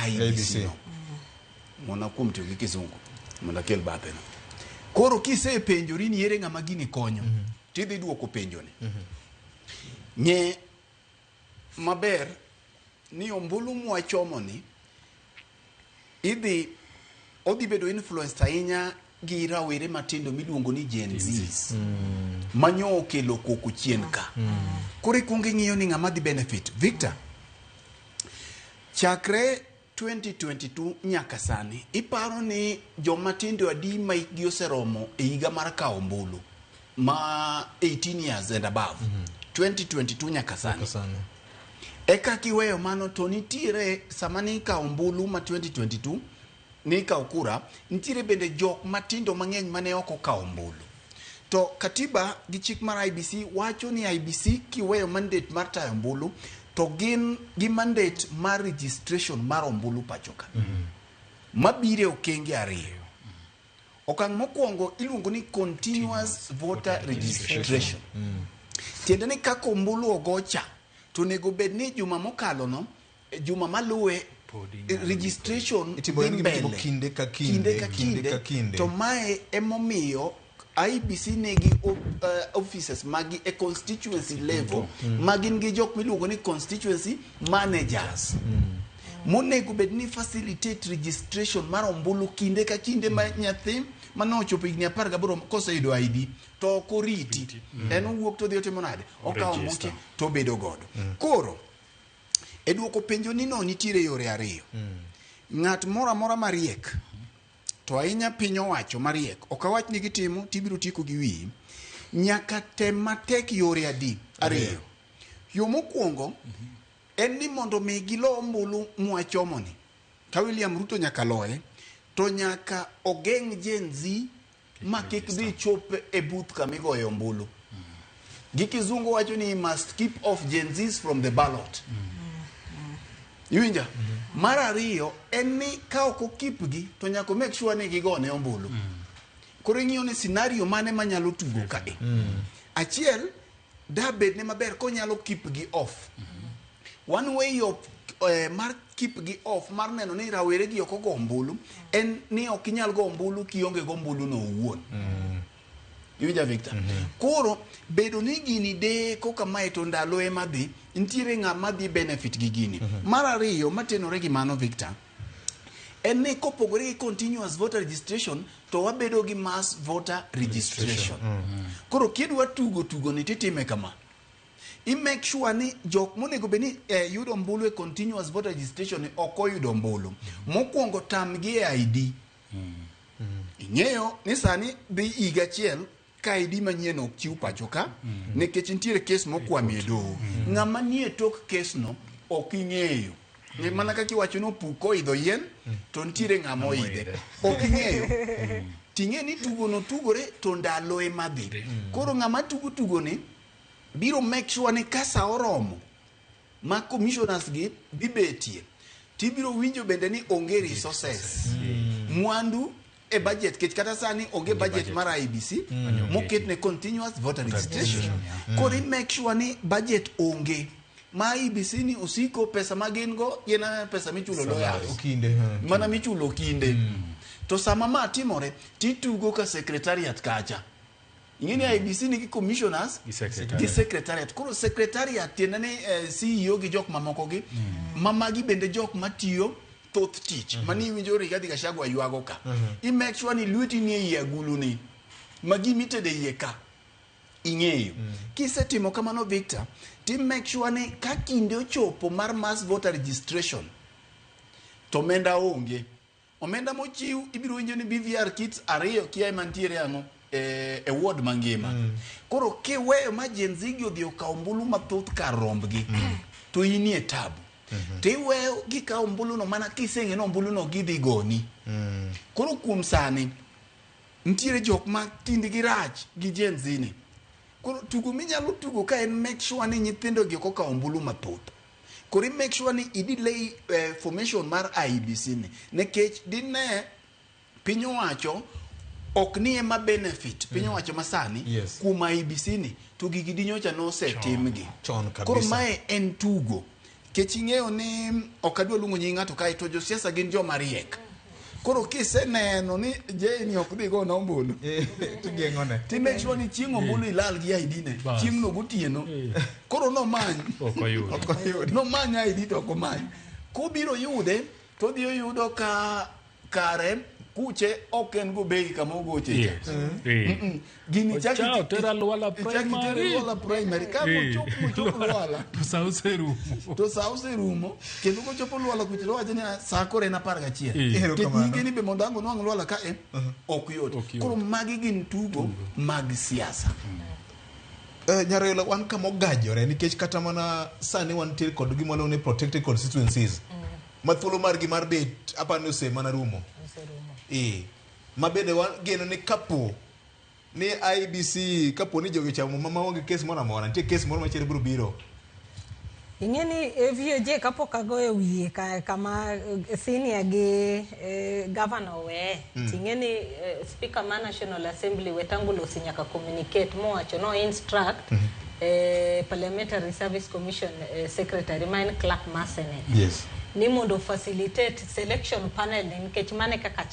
IEBC IEBC. no. Mona kuom tiyo gi kizungu mondo akel bathe no. Koro kisepenjori ni ere ng'ama gini konyo, tidhi duoko penjoni. Ng'e maber ni ombulu mwachomo ni idhi odhi bedo influenced ahinya gi rawere matindo miluongo ni Gen Zs manyo okelo koko chien ka. Koro ikwongo ing'iyo ni ng'ama dhi benefit. Victor, chakre 2022 nyaka sani, iparo ni joma tindo adi ma hikgi oseromo e higa mar kawo ombulu ma 18 years and above 2022 nyaka sani? Sani. Eka kiweyo mano to nitiere sama ni ikawo ombulu ma 2022 ni ikawo kura, nitiere bende jok matindo mang'eny mane ok okawo ombulu. To katiba gi chik mar IEBC wacho ni IEBC kiweyo mandate mar tayo ombulu to gin gi mandate mar registration mar ombulu pacho ka. Mabiro e okenge ariyo. Okang' mokwongo iluongo ni continuous voter registration. Tiende ni kaka ombulu ogo cha, to onego bed ni juma mokalo no, juma maluwe Pod inyalo registration Itimo dhi en gima itimo mbele. kinde ka kinde, kinde ka kinde kinde, ka kinde. To mae emomiyo IEBC nigi offices magi e constituency level ma gin gi jok miluongo ni constituency managers monego bed ni facilitate registration mar ombulu kinde ka kinde ma nyathi mane ochopo higni 18 koseyudo ID to ok oriti, en owuok to odhi otimo nade, okawo Register. ombulu to obedo godo. Koro e duoko penjo ni no nitiere yore ariyo. Ng'at moro amora mariek, to ahinya piny owacho mariek, ok awach ni gitimo tibiro tieko gi wiyi, nyaka tem matek yore adi ariyo. Yo mokwongo en ni mondo mi gilo ombulu mwachomoni ka William Ruto nyaka loye, to nyaka ogeng' Gen Z ma kik dhi chop e booth kamigoye ombulu. Gi kizungu wacho ni must keep off Gen Zs from the ballot. Iwinja? Mar ariyo en ni ka ok okip gi to nyaka make sure ni gigone ombulu. Koro ing'iyo ni scenario mane manyalo tugo kae. Achiel, da bedne maber konyalo keep gi off. One way of mar keep gi off, mar neno ni rawere gi ok ogo ombulu, en ni ok inyal go ombulu kionge go ombulu no owuon. Iwinja, Victor? Koro bedo ni gini deko kamae to ndalo ema dhi, nitiere ng'ama dhi benefit gi gini. Mar ariyo matenore gi mano, Victor, en ni kopogore gi continuous voter registration to wabedo gi mass voter registration. Koro kidwa tugo tugo ni titime kama. I make sure ni jok monego bed ni yudo ombulu e continuous voter registration ni ok oyudo ombulu. Mokwongo tamgi e ID. Ing'eyo ni sani dhi higa achiel ka ID manyien ok chiw pacho ka nikech nitiere kes mokwami e doho. Ng'ama nie tok kes no ok ing'eyo. Ni mana kaka iwacho ni opuk koidho yien to nitiere ng'ama oidhe. Ok ing'eyo. Ting'e ni tugono tugore to ndalo ema dhi. Koro ng'ama tugo tugoni biro make sure ni ka sa oromo ma commissioners gi dhi betie, tibiro winjo bende ni onge resources, mwandu e budget, kech kata sani onge budget mar IEBC moket ne continuous voter registration. Koro i make sure ni budget onge ma IEBC ni osiko pesa ma gin go gin pesa michulo lawyers Okinde. Mana michulo kinde. To sama ma timore titugo ka secretariat kacha, ing'e ni IEBC nigi commissioners Gi secretariat. gi secretariat. Koro secretariat tiende ni CEO gi jok mamoko gi ma magi bende jok matiyo thoth tich mani iwinjo Rigathi Gachagua ywago ka. I make sure ni lweti nie iye agulu ni ma gima itede iye ka ing'eyo. Kisetimo kamano, Victor, ti make sure ni ka kinde ochopo mar mass voter registration to omenda onge. Omenda mochiw ibiro winjo ni BVR kits ariyo kia ema nitiere ang'o e ward mangima. Koro kiweyo ma Gen Z gi odhi okawo ombulu mathoth kar rombgi to inie tabu. To iweyo gikawo ombulu no mana kiseng'e ni ombulu no gidhi goni. Koro kuom sani nitiere jok ma kindgi rach gi Gen Z ni. Koro tugo minyalo tugo ka en make sure ni nyithindo gi ok okawo ombulu mathoth. Koro i make sure ni i delay formation mar IEBC ni nikech dine piny owacho ok ni ema benefit piny owacho masani kuom IEBC ni to gigi dinyocha nosetimgi. Chon kabisa. Koro mae en tugo. Kech ing'eyo ni ok adwa luongo nying ng'ato kae to josiasa gin joma riek. Koro kiseneno ni Jane ok dhi gona ombulu, Tigeng'one. ti make sure ni chieng' ombulu ilal gi ID ne. Bas. Chieng' no gotieno. Koro nomany. Ok oyudo. Ok oyudi. Nomany ID to ok omany. Kobiro yude to odhi oyudo ka kare kuche ok en go bei kama ogoche cha. Yes. Eh. Gini ichak Ochawo tera Lwala ichak itere Primary. Lwala Primary. Ka Eh. mochop mochop Lwala To sa oserumo. to sa oserumo kendo kochopo Lwala kucha to wacho ni "Ah, sa koro en 11." Eh. Nikech Erokamano. nyinge ni be mondo ang' onwang' Lwala ka e ok yot. Ok yot. Koro magi gin tugo mag siasa. Nyarela wan kama ogajore nikech kata mana sani wantiere kod gima waluongo ni protected constituencies ma thuolo margi mar bet aparo ni ose mana rumo. Oserumo. Eh, ma bende wageno ni kapo ni IEBC kapo ni jogi ochamo ma maonge kes moro amora nitie kes moro machielo biro biro. Ing'e ni VOJ kapok agoyo wiye ka, kama senior gi governor oweye ting'e ni speaker ma National Assembly Wetangula nyaka communicate mowacho no instruct Parliamentary Service Commission secretary ma en clerk mar Senate Yes. ni mondo facilitate selection panel ni nikech mane kaka